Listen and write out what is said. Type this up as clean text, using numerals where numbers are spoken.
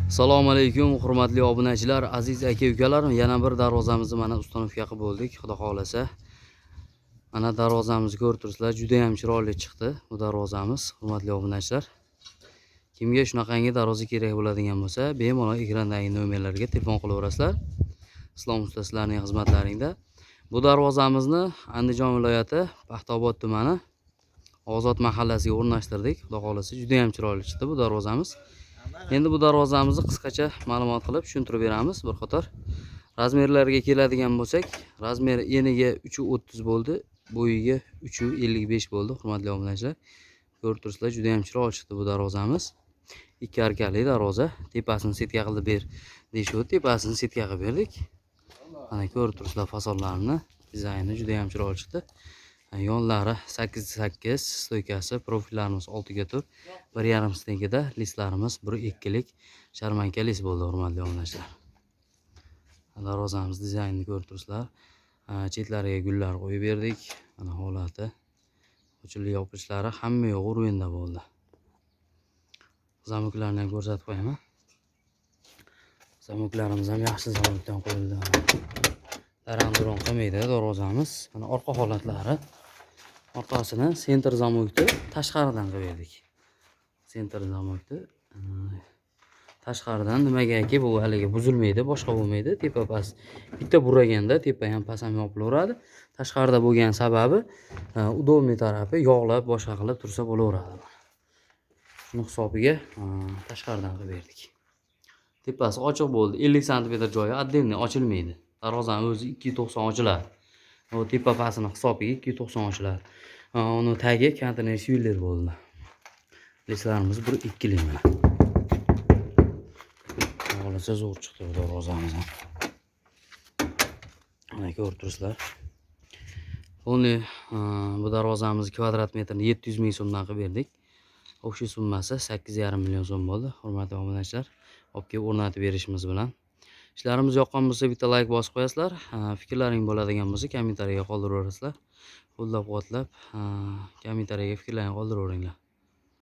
Assalomu alaykum, hurmatli obunachilar, aziz aka ukalar. Yana bir darvozamizni mana установка qilib bo'ldik, xudo xohlasa. Mana darvozamizni ko'rib turibsizlar, juda ham chiroyli chiqdi bu darvozamiz, hurmatli obunachilar. Kimga shunaqangi darvoza kerak bo'ladigan bo'lsa, bemalol ekrandagi nomerlarga telefon qilaverasizlar. Islom usta sizlarning xizmatlaringda. Bu darvozamizni Andijon viloyati Paxtaobod tumani Ozod mahallasiga o'rnashtirdik. Xudo xohlasa, juda ham chiroyli chiqdi bu darvozamiz. Endi bu darvozamizni qisqacha ma'lumot qilib tushuntirib beramiz bir qator. Размер larga keladigan bo'lsak, размер eniga 3.30 bo'ldi, bo'yiga 3.55 bo'ldi, hurmatli obunachilar. Ko'rib turibsizlar, juda ham chiroyli chiqdi bu darvozamiz. Ikki arkali darvoza, tepasini сетка qilib ber deyishuvdi, tepasini сетка qilib berdik. Mana ko'rib turibsizlar fasonlarini, dizayni juda ham chiroyli chiqdi. Yonlari 8-8, стойка si, profillarimiz 6 ga 4, 1,5 стенка da лист larimiz 1,2lik sharmanka лист bo'ldi, hurmatli obunachilar. Darvozamiz dizaynini ko'rib turibsizlar. Chetlariga gullar qo'yib berdik. Mana holati. Ochilish yopilishlari hamma yo'q уровень da bo'ldi. Замок larni ham ko'rsatib qo'yaman. Замок larimiz ham yaxshi замок dan qo'yildi. Daran duron qilmaydi darvozamiz. Mana orqa holatlari. Orqasini центр замок ni tashqaridan qilib berdik. Центр замок ni tashqaridan nimagaki bu haligi buzilmaydi, boshqa bo'lmaydi. Tepa past bitta buraganda tepa ham past ham yopilaveradi. Tashqarida bo'lgan sababi удобный tarafi, yog'lab boshqa qilib tursa bo'laveradi. Shuni hisobiga tashqaridan qilib berdik. Tepasi ochiq bo'ldi. 50 santimetr joyi отдельный ochilmaydi. Darvozani o'zi 2.90 ochiladi. U tepa pastini hisobiga 2.90 ochiladi. Uni tagi konteyner швеллер bo'ldi. Лист larimiz 1,2lik mana. Xohlasa zo'r chiqdi bu darvozamiz ham. Mana ko'rib turibsizlar. Полный bu darvozamizni kvadrat metrini 700 ming so'mdan qilib berdik. Общий summasi 8,5 million so'm bo'ldi. Hurmatli obunachilar, olib kelib o'rnatib berishimiz bilan. Ishlarimiz yoqqan bo'lsa, bitta layk bosib qo'yasizlar. Fikrlaring bo'ladigan bo'lsa, kommentariyaga qoldiraverasizlar. Qo'llab-quvvatlab, kommentariyaga fikrlaringni qoldiraveringlar.